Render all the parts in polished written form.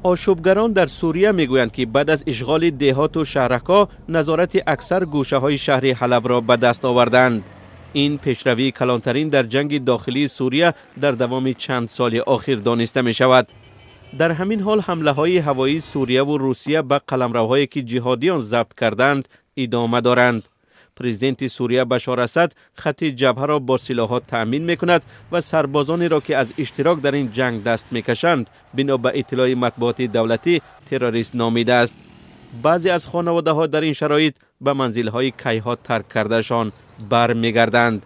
Ошӯбгарон дар Сурия мегӯянд, ки баъд аз ишғоли деҳоту шаҳракҳо назорати аксар гӯшаҳои шаҳри Ҳалабро ба даст оварданд. Ин пешравии калонтарин дар ҷанги дохилии Сурия дар давоми чанд соли охир дониста мешавад. Дар ҳамин ҳол ҳамлаҳои ҳавоии Сурия ву Русия ба қаламравҳое, ки ҷиҳодиён забт карданд, идома доранд. Президенти Сурия Башор Асад хатти ҷабҳаро бо силоҳҳо таъмин мекунад ва сарбозонеро, ки аз иштирок дар ин ҷанг даст мекашанд, бино ба иттилои матбуоти давлатӣ, террорист номидааст. Баъзе аз хонаводаҳо дар ин шароит ба манзилҳои кайҳо тарк кардаашон бармегарданд.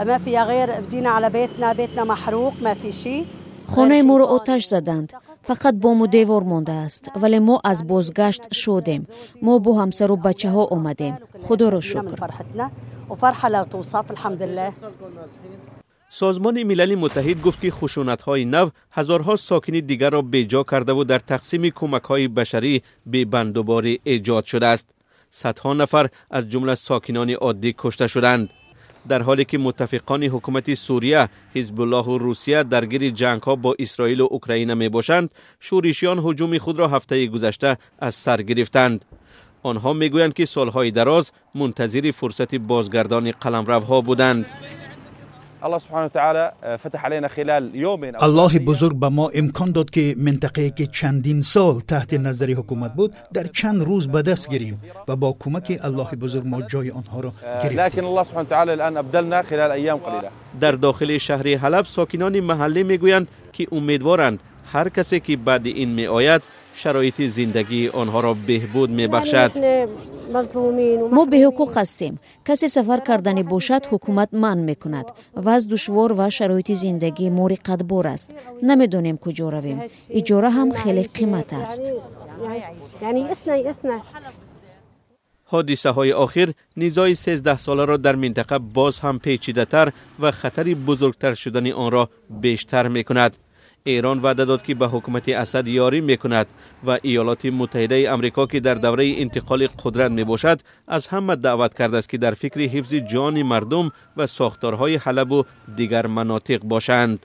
ما في غير بدينا على بيتنا، بيتنا محروق، ما في شيء. Хонаи моро оташ заданд, фақат бому девор мондааст, вале мо аз бозгашт шодем. Мо бо ҳамсару бачаҳо омадем, худоро шукр. فرحتنا وفرحة لا توصف، الحمد لله. Созмони Милали Муттаҳид гуфт, ки хушунатҳои нав ҳазорҳо сокини дигарро беҷо кардаву дар тақсими кӯмакҳои башарӣ бебандуборӣ эҷод шудааст. Садҳо нафар, аз ҷумла сокинони оддӣ, кушта шуданд. Дар ҳоле ки муттафиқони ҳукумати Сурия, Ҳизбуллоҳу Русия, даргири ҷангҳо бо Исроилу Украина мебошанд, шӯришиён ҳуҷуми худро ҳафтаи гузашта аз сар гирифтанд. Онҳо мегӯянд, ки солҳои дароз мунтазири фурсати бозгардони қаламравҳо буданд. الله سبحانه وتعالى فتح علينا خلال يومين. Аллоҳи бузург ба мо имкон дод, ки минтақае, ки чандин сол таҳти назари ҳукумат буд, дар чанд рӯз ба даст гирем ва бо кӯмаки Аллоҳи бузург мо ҷои онҳоро гирифтем. لكن الله سبحانه وتعالى الآن أبدلنا خلال أيام قليلة. Дар дохили шаҳри Ҳалаб сокинони маҳаллӣ мегӯянд, ки умедворанд, ҳар касе ки баъди ин меояд, шароити зиндагии онҳоро беҳбуд мебахшад. Мо беҳуқуқ ҳастем. Касе сафар карданӣ бошад, ҳукумат манъ мекунад. Вазъ душвор ва шароити зиндагии мо риққатбор аст. Намедонем, куҷо равем. Иҷора ҳам хеле қимат аст. Ҳодисаҳои охир низои 13-соларо дар минтақа боз ҳам печидатар ва хатари бузургтар шудани онро бештар мекунад. Эрон ваъда дод, ки ба ҳукумати Асад ёрӣ мекунад ва Иёлоти Муттаҳидаи Амрико, ки дар давраи интиқоли қудрат мебошад, аз ҳама даъват кардааст, ки дар фикри ҳифзи ҷони мардум ва сохторҳои Ҳалабу дигар манотиқ бошанд.